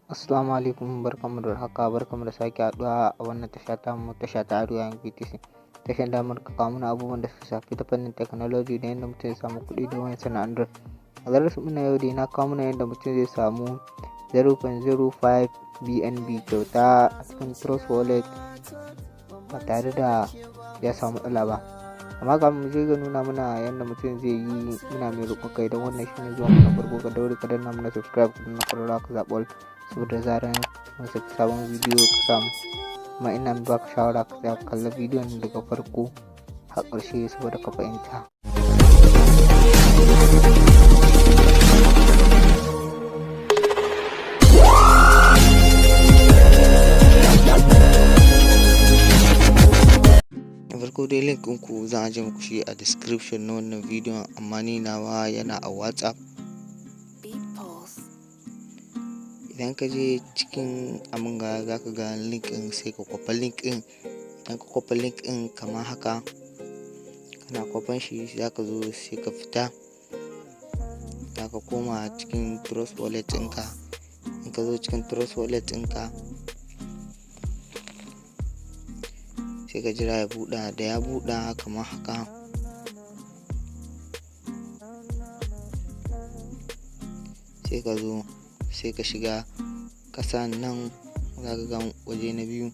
Assalamu alaikum, barkanmu da warhaka, barkanmu da sake haɗuwa a wannan tasha tamu, tasha ta Arewa BTC. Tashar da muka kawo mana abubuwan da suka shafi ta fannin technology da yadda mutum zai samu kuɗi da wayarsa na Android. A darasin mu na yau dai na kawo mana yadda mutum zai samu 0.05 BNB kyauta a cikin Trust Wallet ba tare da ya samu matsala ba. Amma kafin mu je ga nuna mana yadda mutum zai yi, muna mai roƙon ka, idan wannan shine zuwa mana farko, ka daure ka danna mana subscribe, ka danna ƙararrawa, ka zaɓi all, saboda zaran mun saki sabon bidiyo ka samu. Kuma ina mai baka shawara ka tsaya ka kalla bidiyon daga farko har ƙarshe saboda ka fahimta. Da farko dai, link ɗinku zan ajiye muku shi a description na wannan bidiyon, amma ni nawa yana a WhatsApp. Idan ka je cikin abin ga, za ka ga link ɗin, sai ka kwafa link ɗin. Idan ka kwafa link ɗin kamar haka, kana kwafan shi, za ka zo sai ka fita, za ka koma cikin Trust Wallet ɗinka. In ka zo cikin Trust Wallet ɗinka, sai ka jira ya buɗa. Da ya buɗa kamar haka, sai ka zo sai ka shiga ƙasa nan, za ka ga waje na biyu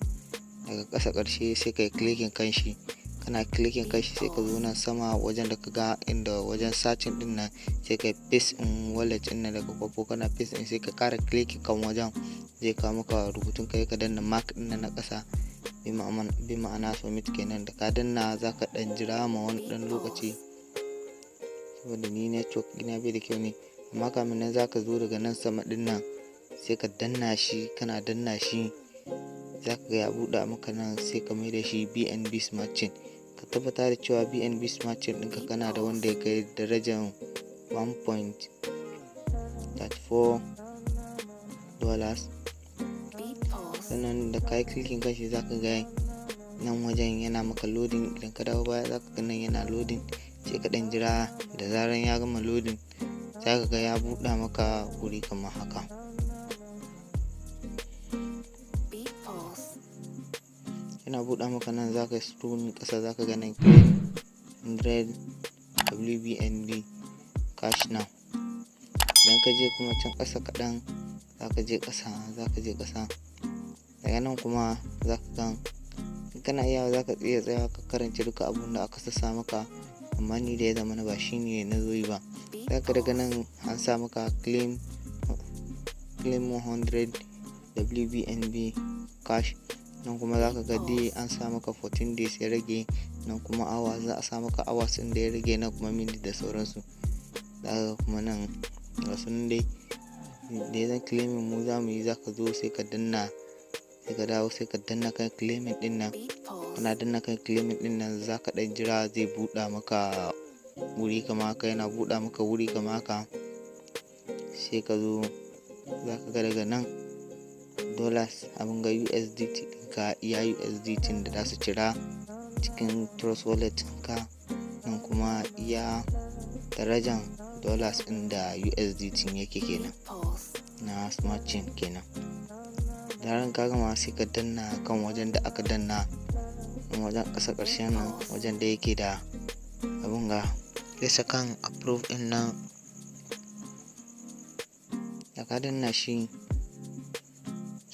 daga ƙasa ƙarshe, sai ka yi clicking kan shi. Kana clicking kan shi, sai ka zo nan sama wajen da ka ga inda wajen searching ɗin nan, sai ka yi paste ɗin wallet ɗin nan daga kwafo. Kana paste ɗin, sai ka ƙara clicking kan wajen, zai kawo maka rubutun kai, ka danna mark ɗin nan na ƙasa, bi ma'ana submit kenan. Da ka danna, za ka ɗan jira ma wani ɗan lokaci, saboda ni network ɗina bai da kyau ne. Amma kamin nan, za ka zo daga nan sama ɗin nan, sai ka danna shi. Kana danna shi, za ka ga ya buɗe maka nan, sai ka mai da shi BNB Smart Chain. Ka tabbata da cewa BNB Smart Chain ɗinka kana da wanda ya kai darajar $1.34. Sannan da ka yi clicking kan shi, za ka ga nan wajen yana maka loading. Idan ka dawo baya, za ka ga nan yana loading, sai ka ɗan jira. Da zaran ya gama loading, za ka ga ya buɗe maka wuri kamar haka. Yana buɗe maka nan, za ka scrolling ƙasa, za ka ga nan claim 100 WBNB cash now. Idan ka je kuma can ƙasa kaɗan, za ka je ƙasa, za ka je ƙasa, daga nan kuma za ka ga, in kana iya, za ka iya tsayawa ka karance duka abun da aka sassa maka, amma ni da ya zama na ba shi ne na zo yi ba. Za ka daga nan an sa maka claim 100 WBNB cash. Nan kuma za ka ga dai an sa maka 14 days ya rage, nan kuma hours, za a sa maka hours ɗin da ya rage, nan kuma minute da sauransu. Za ka ga kuma nan ga su nan dai. Da ya zan claiming mu za mu yi, za ka zo sai ka danna, sai ka dawo, sai ka danna kan claiming ɗin nan. Kana danna kan claiming ɗin nan, za ka ɗan jira, zai buɗa maka wuri kamar haka. Yana buɗa maka wuri kamar haka, sai ka zo, za ka ga daga nan dollars, abin ga USDT ɗinka, iya USDT da za su cira cikin Trust Wallet ɗinka, nan kuma iya darajan dollars ɗin da USDT yake kenan, na Smart Chain kenan. Zaran ka gama, sai ka danna kan wajen da aka danna, wajen ƙasa ƙarshen nan, wajen da yake da abun ga bisa kan approve ɗin nan. Da ka danna shi,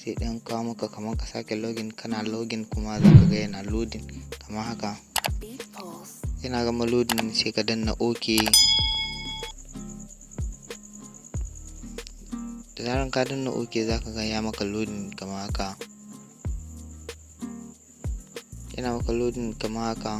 sai ɗan kawo maka kamar ka sake login. Kana login kuma, za ka ga yana loading kamar haka. Yana gama loading, sai ka danna OK. Da zaran ka danna OK, za ka ga ya maka loading kamar haka. Yana maka loading kamar haka,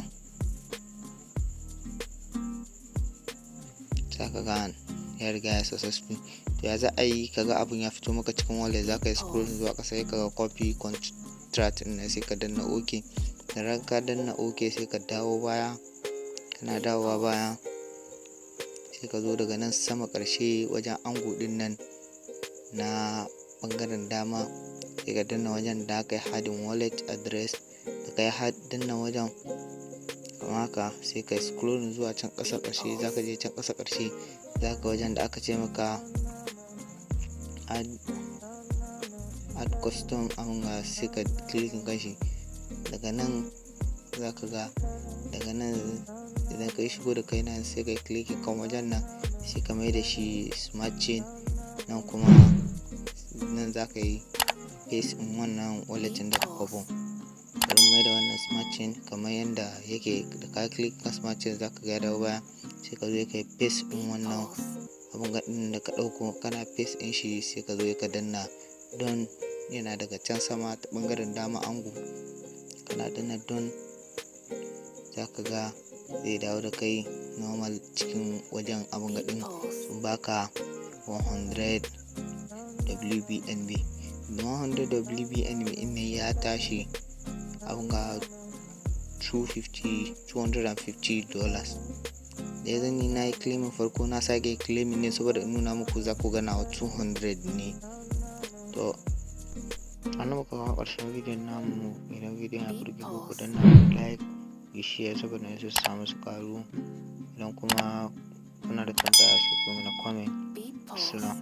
za ka ga ya riga ya successful. To, ya za a yi ka ga abun ya fito maka cikin wallet? Za ka yi scroll zuwa ƙasa, sai ka ga copy contract ɗin nan, sai ka danna OK. Da zaran ka danna OK, sai ka dawo baya. Kana dawowa baya, sai ka zo daga nan sama ƙarshe, wajen angle ɗin nan na ɓangaren dama, sai ka danna wajen da aka yi adding wallet address. Da ka yi danna wajen kamar haka, sai ka scroll zuwa can ƙasa ƙarshe. Za ka je can ƙasa ƙarshe, za ka wajen da aka ce maka add Add custom abin ga, sai ka clicking kan shi. Daga nan za ka ga, daga nan idan ka shigo da kai nan, sai ka clicking kan wajen nan, sai ka mai da shi Smart Chain. Nan kuma nan za ka yi paste in wannan wallet da ka kwafo. Bari mai da wannan Smart Chain kamar yadda yake. Da ka click kan Smart Chain, za ka ga ya dawo baya. Sai ka zo ka yi paste in wannan abun ɗin da ka ɗauko. Kana paste ɗin shi, sai ka zo ka danna done. Yana daga can sama ta ɓangaren dama angu. Kana danna done, za ka ga zai dawo da kai normal cikin wajen abun ɗin. Sun baka 100 WBNB. 100 WBNB ɗin ne ya tashi abun ga 250, $250. Da ya zan yi, na yi claiming farko, na sake claiming ne saboda in nuna muku. Za ku ga nawa 200 ne. To, a nan muka kawo ƙarshen bidiyon namu. Idan bidiyon ya burge ku, ku danna like, ku share saboda su samu su karu. Idan kuma kuna da tambaya, sai ku mana comment. Assalam.